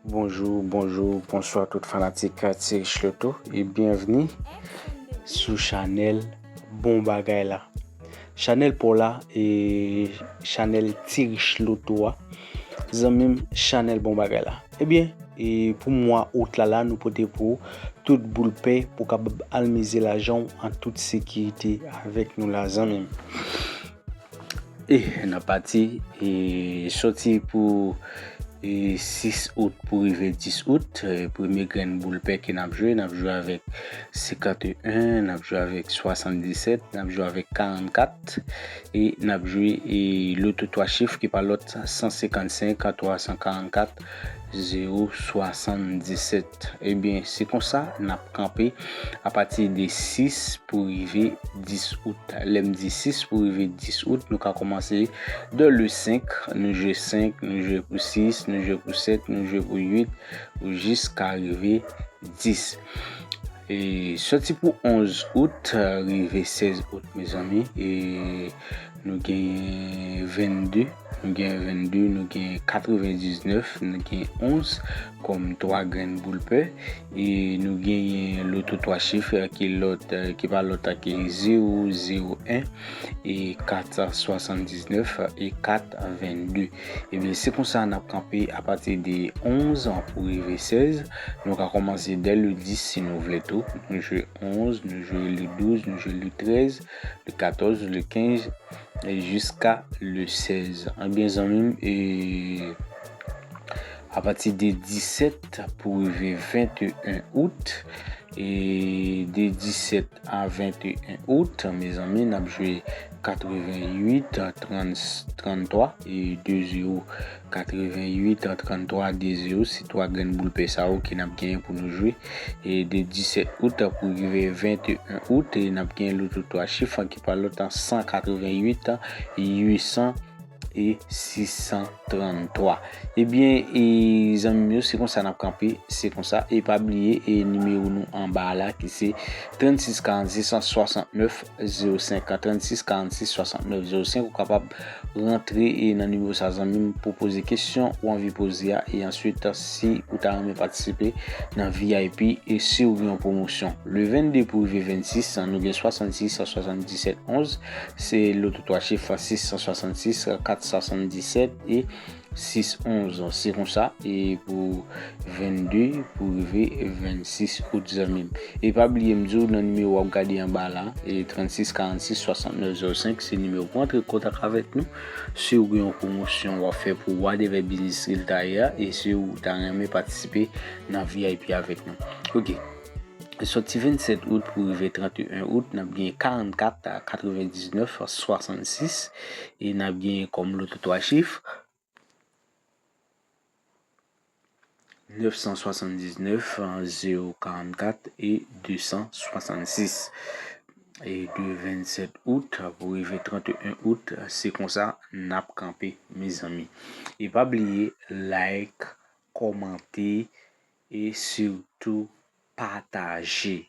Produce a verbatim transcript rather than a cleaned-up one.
Bonjou, bonjou, bonswa tout fanatik Ti Rich Loto e byenvni sou chanèl Bon Bagay la. Chanèl pa w la e chanèl Ti Rich Loto a. Zanmi m, chanèl Bon Bagay la. Ebyen, e pou mwa out la la, nou pote pou ou tout boul pè pou w kapab al mize lajan w an tout sekirite avèk nou la, zanmi m. E n ap pati, e sòti pou e sis out pou rive dis out. E premye grenn boul pè ke n ap jwe, n ap jwe avèk senkanteyen, n ap jwe avèk swasanndisèt, n ap jwe avèk karannkat, e n ap jwe e loto twa chif ki pa lòt san senkannsenk, twa san karannkat, zewo swasanndisèt. Ebyen, se konsa n ap kanpe apati de sis pou rive dis out. Lè m di sis pou rive dis out, nou ka kòmanse de le senk, nou jwe senk, nou jwe pou sis, nou jwe pou sèt, nou jwe pou uit, pou jiska rive dis. E sòti pou onz out, rive sèz out, mezanmi, e nou genyen vennde, nou genyen vennde, nou genyen katrevendiznèf, nou genyen onz kòm twa grenn boul pè, e nou genyen loto twa chif, e ki lòt, e ki pa lòt ke zewo zewo en, e kat swasanndisnèf, e kat vennde. Ebyen, se konsa n ap kanpe apati de onz pou rive sèz. Nou ka kòmanse dè le dis si nou vle tou. Nou jwe onz, nou jwe le douz, nou jwe le trèz, le katòz, le kenz, e jiska le sèz. Ebyen, zanmi m, e apati de disèt pou rive venteyen out, e de disèt a venteyen out, mezanmi, n ap jwe katreventuit, trant, tranntwa e de zewo. Katreventuit, tranntwa, de zewo, se twa grenn boul pè sa yo ke n ap genyen pou nou jwe. E de disèt out pou rive venteyen out, e n ap genyen loto twa chif ki pa lòt san katreventuit, uit san e sis san tranntwa. Ebyen, e zanmi m yo, se konsa n ap kanpe, se konsa. E pa bliye, e nimewo nou anba a la, ki se trannsis karannsis swasannnèf zewo senk, trannsis karannsis swasannnèf zewo senk. Ou kapab rantre e nan nimewo sa, zanmi m, pou poze kesyon ou anvi poze a. E answit, si ou ta renmen patisipe nan V I P e si ou gen yon pwomosyon. Le vennde pou rive vennsis, nou gen swasannsis swasanndisèt onz, se loto twa chif, sis san swasannsis, kat swasanndisèt e sis onz. Se konsa, e pou vennde pou rive vennsis out, zanmi m. E pa bliye m di w nan nimewo w ap gade anba la, e trannsis karannsis swasannnèf zewo senk, se nimewo pou antre kontak avèk nou. Si w gen yon pwomosyon w ap fè pou Whatever Business Reel ta ye a, e si w ta renmen patisipe nan V I P avèk nou. Oke. Sòti vennsèt out pou rive tranteyen out, n ap gen karannkat katrevendiznèf swasannsis, e n ap gen kòm loto twa chif, nèf san swasanndiznèf, zewo karannkat e de san swasannsis. E de vennsèt out pou rive tranteyen out, se konsa n ap kanpe, mezanmi. E pa bliye, like, kòmante e sitou pataje.